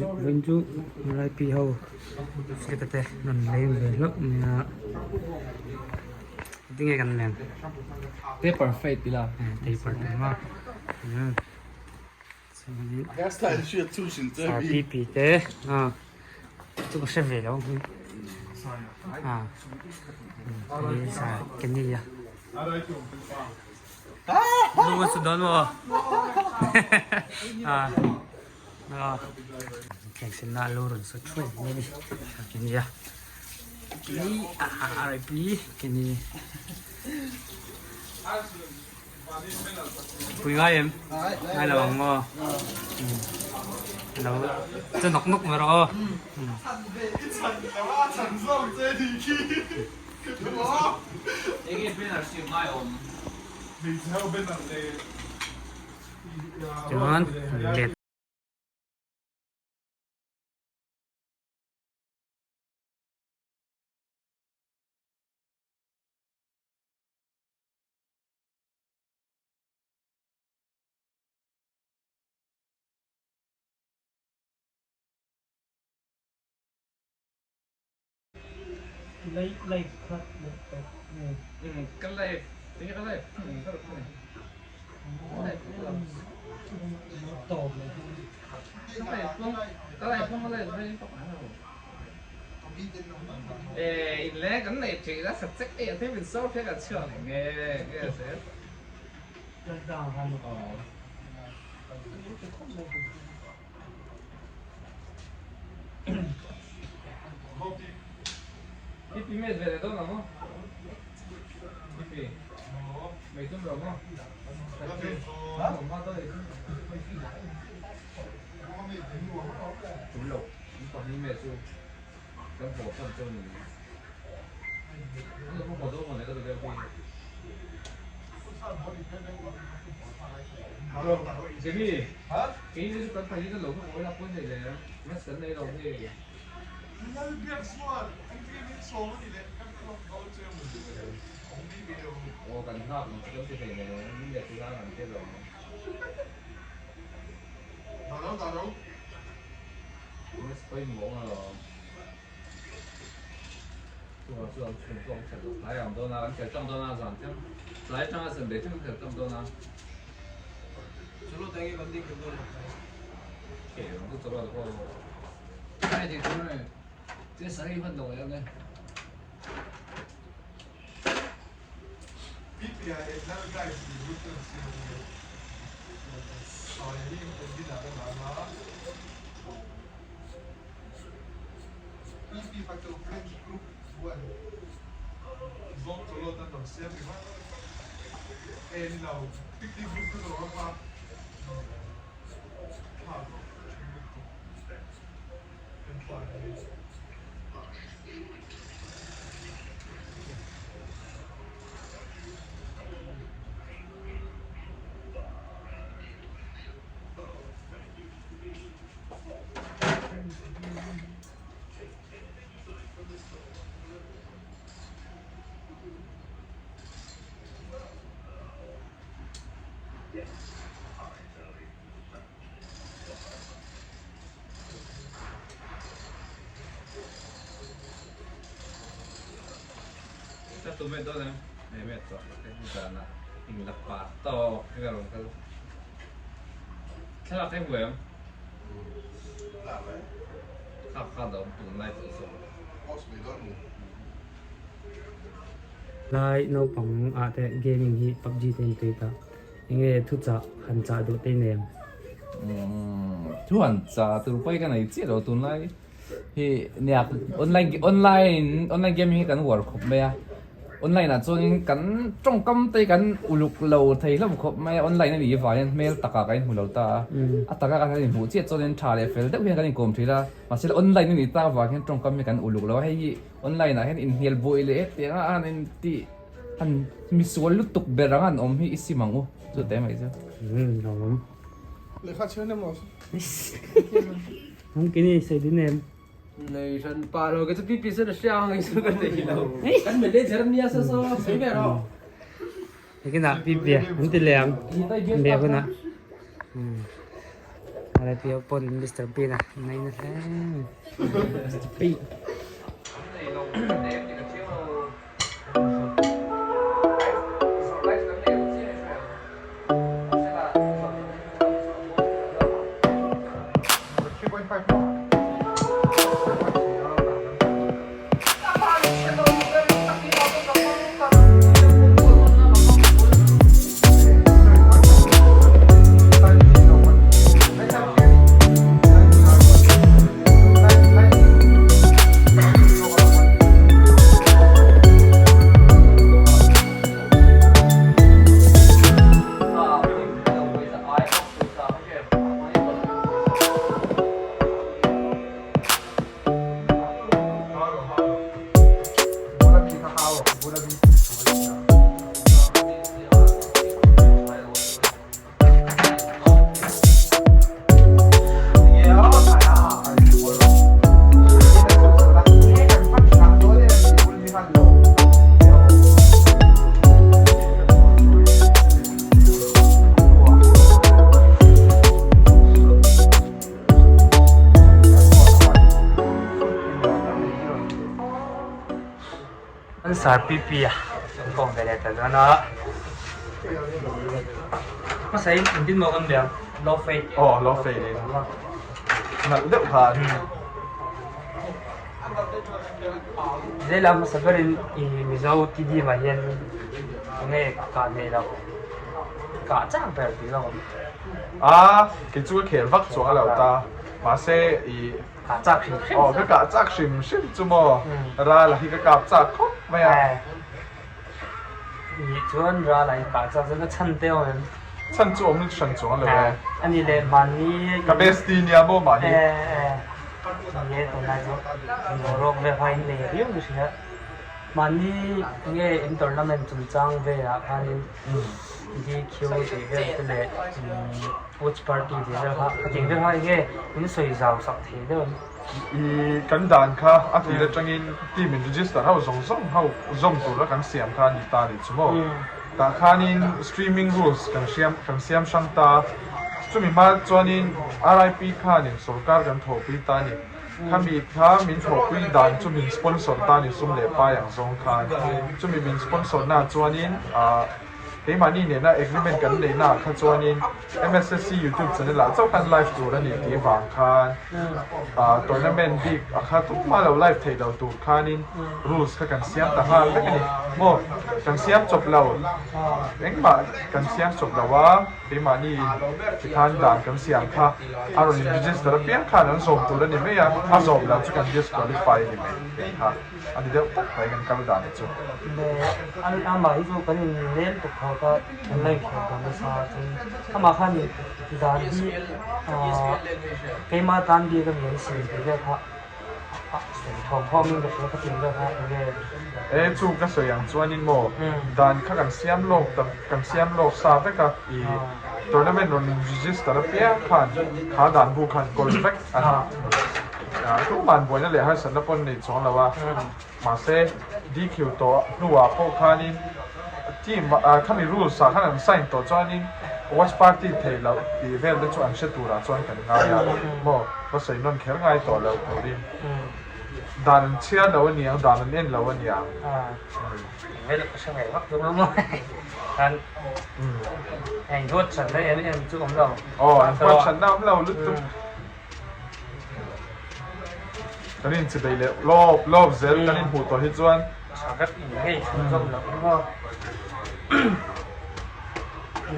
Vawiin chu RIP ho flag te rawn leng ve hlauh mai a tinge kan leng paper fate ila paper te maw pi pi te chu ka hre ve lo a Lung a su dawn maw? Thleng senna a lo rawn sawi thuai mai a ni. Keni a keni a RIP keni pui ngai em? Ngai lo ang maw? Lo chu nawk nawk mai rawh aw. Chuan let Lai naupang ah te gaming hi PUBG te in tui ta enge thu chah han chah duh te nen. Thu han chah tur pawh hi ka nei chiah lo tunlai hi nia online online online gaming hi kan uar khawp mai a online ah chuanin kan tawngkam te hi kan uluk lo thei hlauh khawp mai a online a nih avangin hmel takah kan inhmu lo ta a a taka kan inhmuh chiah chuanin tha leh fel deuh hian kan inkawm thin a mahse online a nih tak avang hian tawngkam hi kan uluk lo a hei hi Online ah hian inhnial buai leh hetiang a han intih han misual lutuk ber ang an awm hi i sim ang u chu te mai chu. Lawm. Lehkha chhiar nem rawh se. Ang kini sei din em. Nei hran pa lo ke chu pi pi sen a hria ang chu ka nei lo. Kan manager nia sa so sei ve rawh. Hekinah pi pi an ti leh ang. An bia hunah. RIP ho pawn Mister Bean a ngaina hle mai Mister Bean. An sar pi pi a an kawm ve leh ta dawn a hmasa in engtin maw kan bia low fade aw low fade in nalh deuh khan Zela hmasa berin i Mizo TD mah hian enge kah nei lo kah chak ber tih lo awm. A kei chu ka khel vak chuang a lo ta mahse i kah chak hrim hrim aw ka kah chak hrim hrim chu maw ral a hi ka kap chak khawp mai a. Nih chuan ral a hi kah chak chuan a chhan te awm em? Chhan chu awm hran chuang lo e. A ni leh mahni Ka bestie nia maw mahni. Ni e tunlai chu boruak vel kha in nei riau ni hria. Mahni nge in tournament chungchang velah khanin DQ tih vel te leh watch party tih vel kha khatiang vel kha enge in sawi zau sak thei deuh em? I kan dan kha a tir atangin team in register ho zawng zawng ho zawm tura kan siam kha a ni ta nih chu maw. Tah khanin streaming rules kan hriam kan siam hrang ta. Chumi hma chuanin RIP khanin sorkar kan thawhpui ta a ni. Khami kha min thawhpui dan chu min sponsor ta a ni sum leh pai ang zawng khan. Chumi min sponsor na chuanin ah keimahni nena agreement kan neih naah kha chuanin MSSC YouTube channel ah chauh khan live tur a ni tih vang khan ah tournament bik a kha tumah lo live theih lo tur khanin rules kha kan siam ta nghal vek a ni. Maw kan siam chawp lo engmah kan siam chawp lo a keimahni tikhan dan kan siam kha a rawn in register apiang khan an zawm tur a ni mai a, a zawm lo chu kan disqualify a ni mai tih kha. A ni deuh tak mai kan kal dan chu. Amah hi chu kan in nel tuk tho ta online khel dan nasa chuan amah khan dan hi keimah tan bik a mi an siam tih vel kha sawi thawm thawm in ka hria ka tin vel kha enge. E chu ka sawi ang chuanin maw dan kha kan siam lawk tak kan siam lawk sa vek a i tournament rawn in register apiang khan kha dan bu khan kawl vek a ni. Tuman buaina leh harsatna pawn nei chuang lo a, mahse DQ tawh hnuah pawh khanin team khami rules ah khan an sign tawh chuanin watch party theih loh tih vel te chu an hre turah chuan kan ngai a, maw va sawi nawn kher ngai tawh loh turin dan an chhiar lo a niang, dan an en lo a niang. Vel ka hre ve vak chu maw khan eng huat thatna em em chu awm lo. Aw an huat thatna awm lo lutuk. Kan in chibei leh lawp lawp zel kan in hmuh tawh hi chuan. Tha vek in ngei chhun zawm loh hi maw.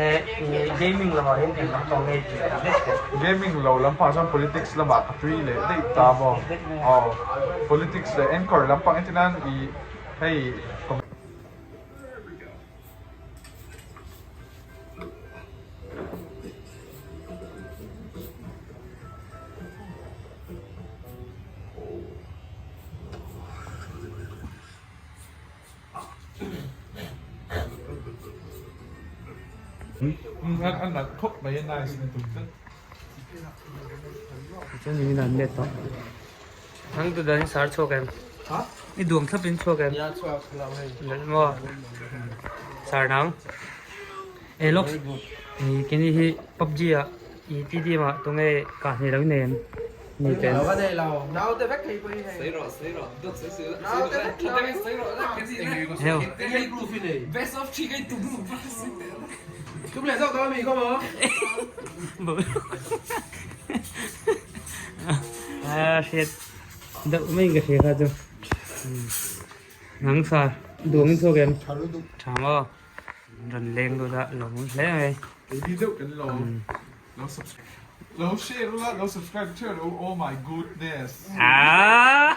Le gaming lamah hian eng lam tawng ngei tih kan hlek teh. Gaming lo lampang chuan politics lamah ka tui leh daih ta maw. Aw politics leh anchor lampang entirnan i hei. Chuan in an let tawh. Thang tu dan sar chhuak em? I duang thlap in chhuak em? Lal maw? Sar nang. E lawk. Kini hi PUBG ah. I TDM ah tunge kah hnih lo nei em? Ni tel. Ka nei lo. Naute vek thei pawh hi hei. Sawi rawh, sawi rawh. Dawt sawi sawi Naute vek rawh. thei. Sawi rawh. Heo. Enge proof i nei? Best of three ka in tum Tum leh zawk dawn ami khaw maw? A hriat deuh mai in ka hria kha chu. Nang sa duang in chhuak em? Tha maw? Rawn leng lut a lo hmu hle mai. Ei deuh kan lo lo subscribe lo share ula lo subscribe theuh lo oh my goodness. Aa.